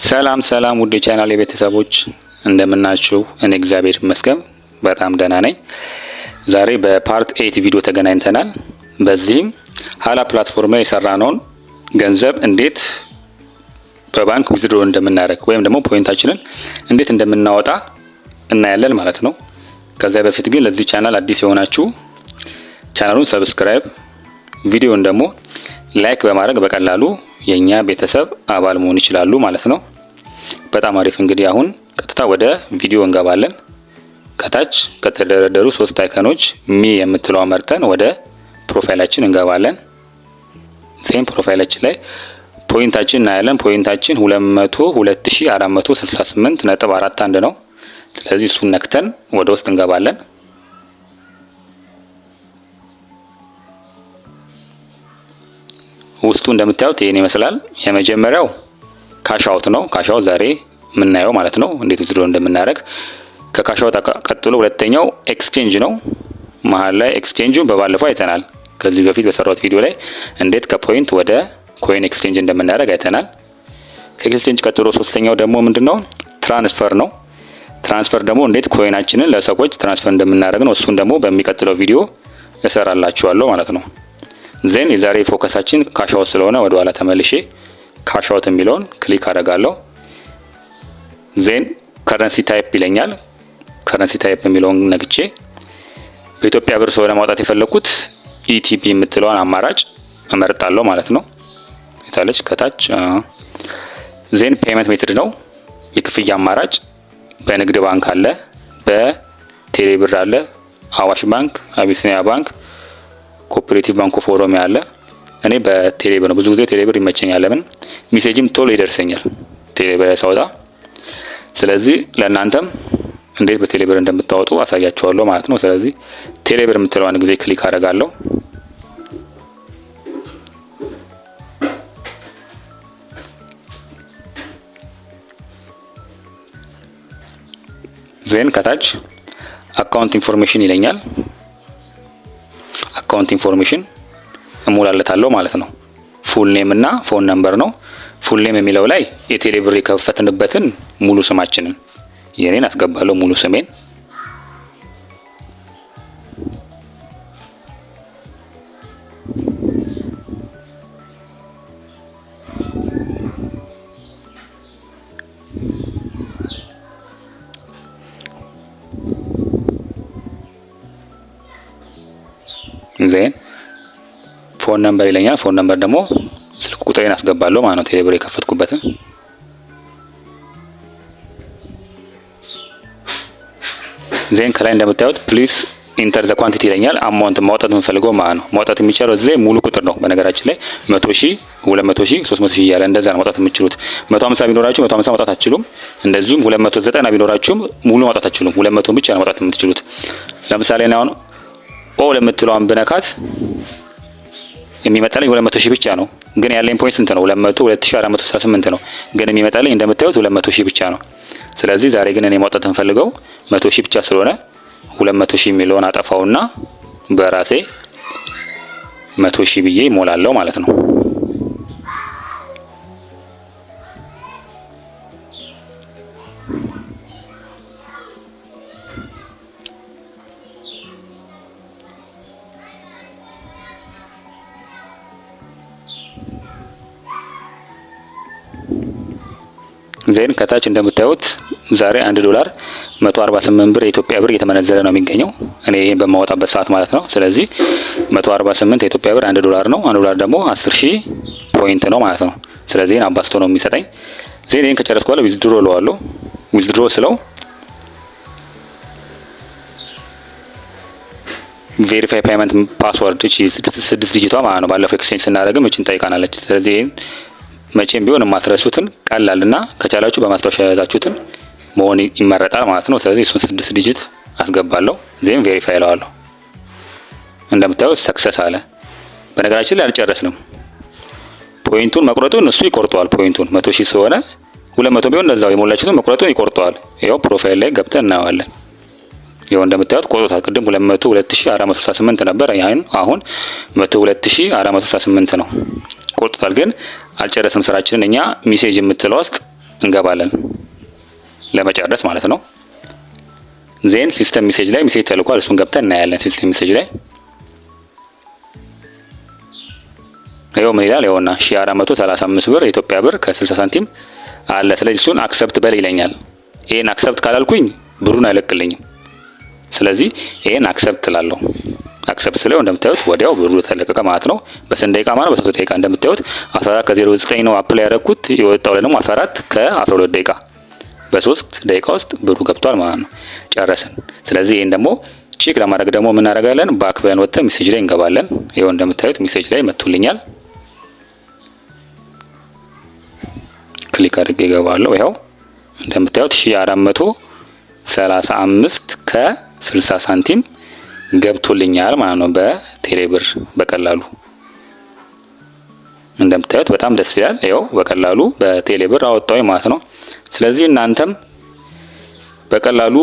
ሰላም ሰላም ውድ የቻናል የቤተሰቦች እንደምናችሁ፣ እኔ እግዚአብሔር ይመስገን በጣም ደህና ነኝ። ዛሬ በ part 8 ቪዲዮ ተገናኝተናል። በዚህም ሀላ platform ላይ የሰራነውን ገንዘብ እንዴት በባንክ withdraw እንደምናደርግ ወይም ደግሞ point ኣችንን እንዴት እንደምናወጣ እናያለን ማለት ነው። ከዚያ በፊት ግን ለዚህ ቻናል አዲስ የሆናችሁ ቻናሉን subscribe፣ ቪዲዮን ደግሞ like በማድረግ በቀላሉ የኛ ቤተሰብ አባል መሆን ይችላሉ ማለት ነው። በጣም አሪፍ። እንግዲህ አሁን ቀጥታ ወደ ቪዲዮ እንገባለን። ከታች ከተደረደሩ ሶስት icon ኦች me የምትለዋ መርጠን ወደ profile ኣችን እንገባለን። Then profile ኣችን ላይ point ኣችን እናያለን። Point ኣችን 202,468.41 ነው። ስለዚህ እሱን ነክተን ወደ ውስጥ እንገባለን። ውስጡ እንደምታዩት ይሄን ይመስላል። የመጀመሪያው cash out ነው። Cash out ዛሬ የምናየው ማለት ነው፣ እንዴት withdraw እንደምናደርግ። ከ cash out ቀጥሎ ሁለተኛው exchange ነው። መሀል ላይ exchange ኡን በባለፈው አይተናል። ከዚህ በፊት በሰራሁት ቪዲዮ ላይ እንዴት ከ point ወደ coin exchange እንደምናደርግ አይተናል። ከ exchange ቀጥሎ ሶስተኛው ደግሞ ምንድነው? Transfer ነው። Transfer ደግሞ እንዴት coin ኣችንን ለሰዎች transfer እንደምናደርግ ነው። እሱን ደግሞ በሚቀጥለው ቪዲዮ እሰራላችኋለሁ ማለት ነው። Then የዛሬ focus ኣችን cash out ስለሆነ ወደ ኋላ ተመልሼ cash out የሚለውን click አደርጋለሁ። Then currency type ይለኛል። Currency type የሚለውን ነክቼ በኢትዮጵያ ብር ስለሆነ ማውጣት የፈለኩት ETB የምትለዋን አማራጭ እመርጣለሁ ማለት ነው። የታለች? ከታች። Then payment method ነው፣ የክፍያ አማራጭ በንግድ ባንክ አለ፣ በቴሌ ብር አለ፣ አዋሽ ባንክ፣ አቢሲኒያ ባንክ፣ Cooperative Bank of Oromia አለ። እኔ በቴሌ ብር ነው፣ ብዙ ጊዜ ቴሌ ብር ይመቸኛል። ለምን? Message ም ቶሎ ይደርሰኛል ቴሌ ብር ሳወጣ። ስለዚህ ለእናንተም እንዴት በቴሌ ብር እንደምታወጡ አሳያችኋለሁ ማለት ነው። ስለዚህ ቴሌ ብር የምትለዋን ጊዜ click አደርጋለሁ። Then ከታች account information ይለኛል። Account information እሞላለታለሁ ማለት ነው። Full name እና phone number ነው። Full name የሚለው ላይ የቴሌ ብር የከፈትንበትን ሙሉ ስማችንን የኔን አስገባለሁ፣ ሙሉ ስሜን። Then phone number ይለኛል። Phone number ደግሞ ስልክ ቁጥሬን አስገባለሁ ማለት ነው፣ ቴሌብር የከፈትኩበትን። Then ከላይ እንደምታዩት "Please enter the quantity" ይለኛል። Amount ማውጣት የምንፈልገው ማለት ነው። ማውጣት የሚቻለው እዚህ ላይ ሙሉ ቁጥር ነው። በነገራችን ላይ 100,000፣ 200,000፣ 300,000 እያለ እንደዛ ነው ማውጣት የምችሉት። 150 ቢኖራችሁ 150 ማውጣት አትችሉም። እንደዚሁም 290 ቢኖራችሁም ሙሉ ማውጣት አትችሉም። 200 ብቻ ነው ማውጣት የምትችሉት። ለምሳሌ አሁን all የምትለዋን ብነካት የሚመጣልኝ 200,000 ብቻ ነው። ግን ያለኝ point ስንት ነው? 202,468 ነው። ግን የሚመጣልኝ እንደምታዩት 200,000 ብቻ ነው። ስለዚህ ዛሬ ግን እኔ ማውጣት የምፈልገው 100,000 ብቻ ስለሆነ 200,000 የሚለውን አጠፋውና በራሴ 100,000 ብዬ እሞላለሁ ማለት ነው። Then ከታች እንደምታዩት ዛሬ 1 ዶላር 148 ብር የኢትዮጵያ ብር እየተመነዘረ ነው የሚገኘው፣ እኔ ይህን በማወጣበት ሰዓት ማለት ነው። ስለዚህ 148 የኢትዮጵያ ብር 1 ዶላር ነው። 1 ዶላር ደግሞ 10,000 point ነው ማለት ነው። ስለዚህ ይህን አባዝቶ ነው የሚሰጠኝ። Then ይህን ከጨረስኩ በኋላ withdraw እለዋለሁ። Withdraw ስለው verify payment password፣ እቺ ስድስት digit ቷ ማለት ነው። ባለፈው exchange ስናደርግም እቺን ጠይቃናለች። ስለዚህ ይህን መቼም ቢሆን የማትረሱትን ቀላልና ከቻላችሁ በማስታወሻ የያዛችሁትን መሆን ይመረጣል ማለት ነው። ስለዚህ እሱን ስድስት digit አስገባለሁ። Then verify እለዋለሁ። እንደምታዩት success አለ። በነገራችን ላይ አልጨረስንም። Point ኡን መቁረጡን እሱ ይቆርጠዋል። Point ኡን 100,000 ስለሆነ፣ 200 ቢሆን እንደዛው የሞላችሁትን መቁረጡን ይቆርጠዋል። ይኸው profile ላይ ገብተን እናየዋለን። ይኸው እንደምታዩት ቆርጦታል። ቅድም 202,468 ነበር። ያን አሁን 102,468 ነው፣ ቆርጦታል። ግን አልጨረስም ስራችንን። እኛ message የምትለው ውስጥ እንገባለን ለመጨረስ ማለት ነው። Then system message ላይ message ተልኳል። እሱን ገብተን እናያለን። System message ላይ ይኸው ምን ይላል? ይኸውና 1435 ብር የኢትዮጵያ ብር ከ60 ሳንቲም አለ። ስለዚህ እሱን accept በል ይለኛል። ይሄን accept ካላልኩኝ ብሩን አይለቅልኝም። ስለዚህ ይሄን accept እላለሁ። Accept ስለው እንደምታዩት ወዲያው ብሩ ተለቀቀ ማለት ነው። በስንት ደቂቃ ማለት? በ3 ደቂቃ። እንደምታዩት 14 ከ09 ነው apply ያደረኩት። የወጣው ላይ ደግሞ 14 ከ12 ደቂቃ፣ በ3 ደቂቃ ውስጥ ብሩ ገብቷል ማለት ነው። ጨረስን። ስለዚህ ይሄን ደግሞ check ለማድረግ ደግሞ ምን እናደርጋለን? Back ብለን ወጥተን message ላይ እንገባለን። ይኸው እንደምታዩት message ላይ መጥቶልኛል። Click አድርጌ እገባለሁ። ይኸው እንደምታዩት 1435 ከ60 ሳንቲም ገብቶልኛል ማለት ነው በቴሌብር በቀላሉ። እንደምታዩት በጣም ደስ ይላል። ይኸው በቀላሉ በቴሌብር አወጣሁኝ ማለት ነው። ስለዚህ እናንተም በቀላሉ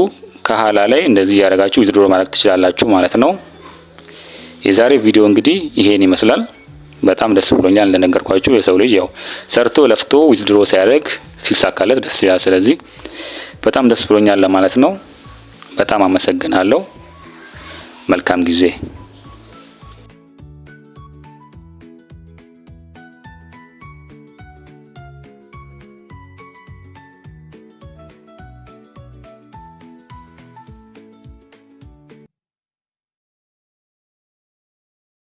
ከሀላ ላይ እንደዚህ እያደረጋችሁ withdraw ማድረግ ትችላላችሁ ማለት ነው። የዛሬ ቪዲዮ እንግዲህ ይሄን ይመስላል። በጣም ደስ ብሎኛል። እንደነገርኳችሁ የሰው ልጅ ያው ሰርቶ ለፍቶ withdraw ሲያደርግ ሲሳካለት ደስ ይላል። ስለዚህ በጣም ደስ ብሎኛል ለማለት ነው። በጣም አመሰግናለሁ። መልካም ጊዜ።